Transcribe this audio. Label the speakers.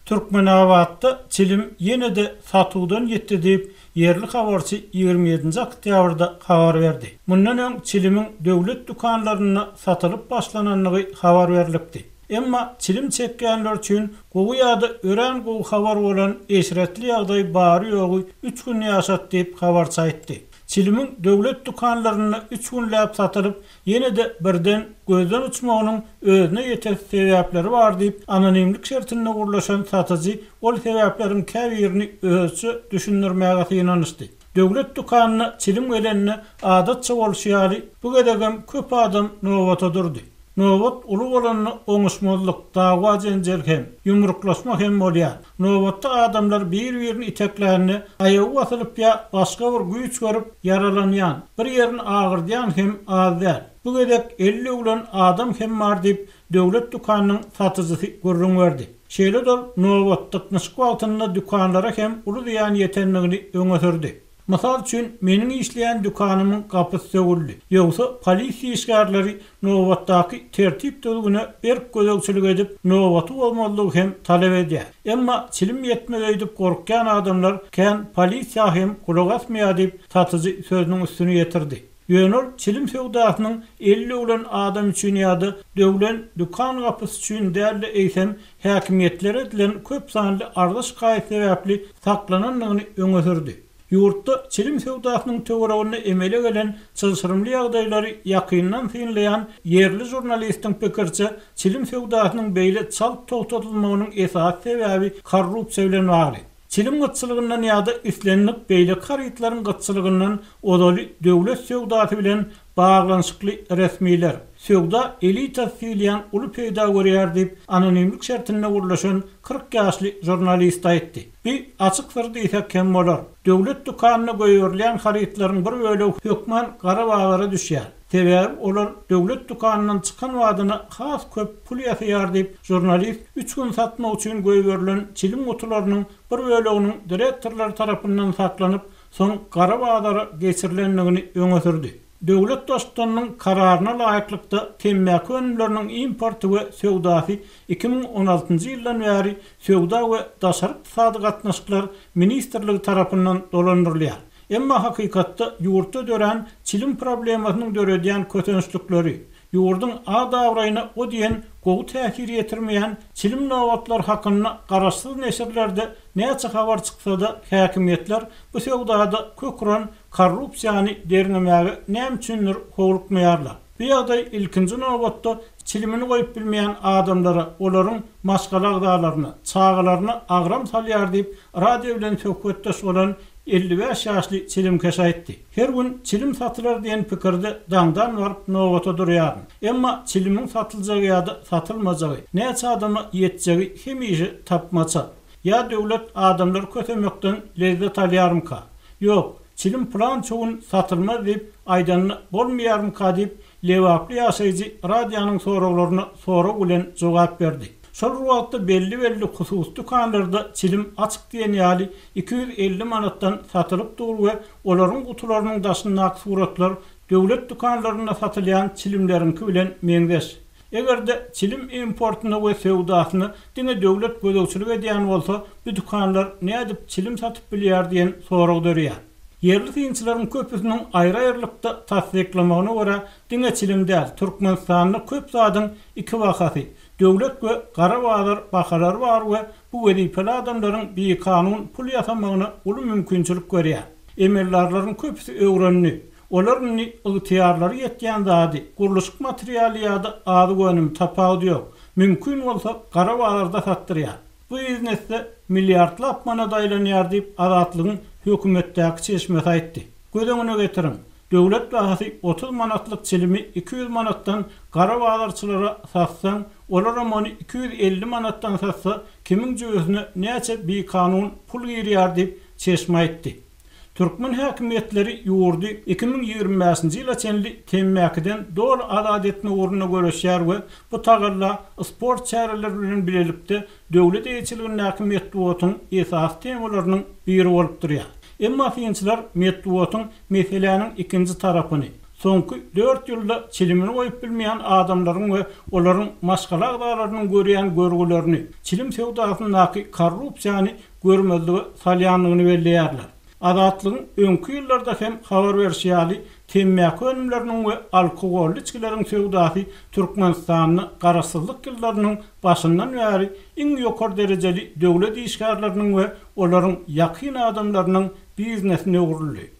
Speaker 1: Türkmenabatda çilim ýene-de satuwdan ýitdi diýip, ýerli habarçy 27-nji oktýabrda habar berdi. Mundan öň çilimiň döwlet dükanlarynda satylyp başlanandygy habar berlipdi. Emma çilim çekýänler üçin gowy ýa-da örän gowy habar bolan eşretli ýagdaý bary-ýogy üç gün ýaşatdy diýip, habarçy aýtdy. Çilimiň döwlet dükanlarynda üç günläp satylyp, ýene-de birden gözden uçmagynyň özüne ýetesi sebäpleri bar diýip, anonimlik şertinde gürleşen satyjy ol sebäpleriň käbirini özüçe düşündirmäge synanyşdy. Döwlet dükanyna çilim gelende, adatça bolşy ýaly, bu gezegem köp adam nobata durdy. Nobat uly bolanda oňuşmazlyk, dawa-jenjel hem, ýumruklaşma hem bolýar. Nobatda adamlar bir-birini iteklände, aýagy basylyp ýa başga bir güýç görüp ýaralanýan, bir ýerini agyrdýan hem az däl. Bu gezek eli döwlen adam hem bar diýip, döwlet dükanynyň satyjysy gürrüň berdi. Şeýle-de ol nobat, dyknyşyk wagtynda dükanlara hem uly zyýan ýetendigini öňe sürdi. Mysal üçin, meniň işleýän dükanymyň gapysy sögüldi. Ýogsa, polisiýa işgärleri nobatdaky tertip-düzgüne berk gözegçilik edip, nobaty bozmazlygy hem talap edýär. Emma çilim ýetmez öýdüp gorkýan adamlar kän polisiýa hem gulak asmaýar diýip, satyjy sözüniň üstüni ýetirdi. Ýöne ol çilim söwdasynyň eli döwlen adam üçin ýa-da döwlen dükan gapysy üçin däl-de, eýsem, häkimiýetlere edilen köp sanly arza-şikaýat sebäpli saklanandygyny öňe sürdi. Ýurtda çilim söwdasynyň töwereginde emele gelen çylşyrymly ýagdaýlary ýakyndan synlaýan ýerli žurnalistiň pikiriçe, çilim söwdasynyň beýle çalt togtadylmagynyň esasy sebäbi korrupsiýa bilen bagly. Çilim gytçylygyndan ýa-da islendik beýleki harytlaryň gytçylygyndan ozaly döwlet söwdasy bilen baglanyşykly resmiler, söwda elitasy diýilýän uly peýda görýär diýip, anonimlik şertinde gürleşen 40 ýaşly žurnalist aýtdy. Bi açyk syr diýsek hem bolar. Döwlet dükanyna goýberilýän harytlaryň bir bölegi hökman gara bazara düşýär. Sebäbi olar döwlet dükanyndan çykan badyna has köp pul ýasaýar diýip, žurnalist üç gün satmak üçin goýberilen çilim gutularynyň bir böleginiň direktorlar tarapyndan saklanyp, soň gara bazara geçirilendigini öňe sürdi. Döwlet Baştutanynyň kararyna laýyklykda, temmäki önümleriniň importy we söwdasy 2016-njy ýyldan bäri Söwda we daşary ykdysady gatnaşyklar ministrligi tarapyndan dolandyrylýar. Emma hakykatda ýurtda dörän çilim problemasynyň döredýän kösençlikleri, ýurduň at-abraýyna o diýen gowy täsir ýetirmeýän çilim nobatlary hakynda garaşsyz neşirlerde näçe habar çyksa-da, häkimiýetler bu söwdada kök uran korrupsiýany derňemäge näme üçindir howlukmaýarlar. Bu ýagdaý ilkinji nobatda çilimini goýup bilmeýän adamlara, olaryň maşgala agzalaryna, çagalaryna agram salýar diýip, radio bilen söhbetdeş bolan 55 ýaşly çilimkeş aýtdy. Her gün çilim satylar diýen pikirde daňdan baryp nobata durýaryn. Emma çilimiň satyljagy ýa-da satylmajagy, näçe adama ýetjegi hemişe tapmaça. Ýa döwlet adamlary kösemekden lezzet alýarmyka? Ýok, çilim pylança gün satylmaz diýip aýdanda bolmaýarmyka diýip, lebaply ýaşaýjy radionyň soraglaryna sorag bilen jogap berdi. Şol bir wagtda belli-belli hususy dükanlarda çilim açyk diýen ýaly 250 manatdan satylyp dur we olaryň gutularynyň daşyndaky suratlar döwlet dükanlarynda satylýan çilimleriňki bilen meňzeş. Eger-de çilim importyna we söwdasyna diňe döwlet gözegçilik edýän bolsa, bu dükanlar nädip çilim satyp bilýär diýen sorag döreýär. Ýerli synçylaryň köpüsiniň aýry-aýrylykda tassyklamagyna görä, diňe çilim däl, Türkmenistanda köp zadyň iki bahasy, döwlet we gara bazar bahalary bar we bu wezipeli adamlaryň bikanun pul ýasamagyna uly mümkinçilik berýär. Emeldarlaryň köpüsi öwrendi. Olar indi ygtyýarlary ýetýän zady, gurluşyk materialy ýa-da azyk önümi, tapawudy ýok, mümkin bolsa gara bazarda satdyrýar. Bu biznesde milliardlap manat aýlanýar diýip, Azatlygyň hökümetdäki çeşmesi aýtdy. Göz öňüne getiriň, döwlet bahasy 30 manatlyk çilimi 200 manatdan gara bazarçylara satsaň, olaram ony 250 manatdan satsa, kimiň jübüsine näçe bikanun pul girýär diýip, çeşme aýtdy. Türkmen häkimiýetleri ýurdy 2025-nji ýyla çenli temmäkiden doly azat etmek ugrunda göreşýär we bu tagalla sport çäreleri bilen bilelikde döwlet eýeçiligindäki metbugatyň esasy temalarynyň biri bolup durýar. Emma synçylar metbugatyň meseläniň ikinji tarapyny, Soňky dört ýylda çilimini goýup bilmeýän adamlaryň we olaryň maşgala agzalarynyň görýän görgülerini, çilim söwdasyndaky korrupsiýany görmezlige salýandygyny belleýärler. Azatlygyň öňki ýyllarda hem habar berşi ýaly, temmäki önümleriniň we alkogolly içgileriň söwdasy Türkmenistanda garaşsyzlyk ýyllarynyň başyndan bäri iň ýokary derejeli döwlet işgärleriniň we olaryň ýakyn adamlarynyň biznesine öwrüldi.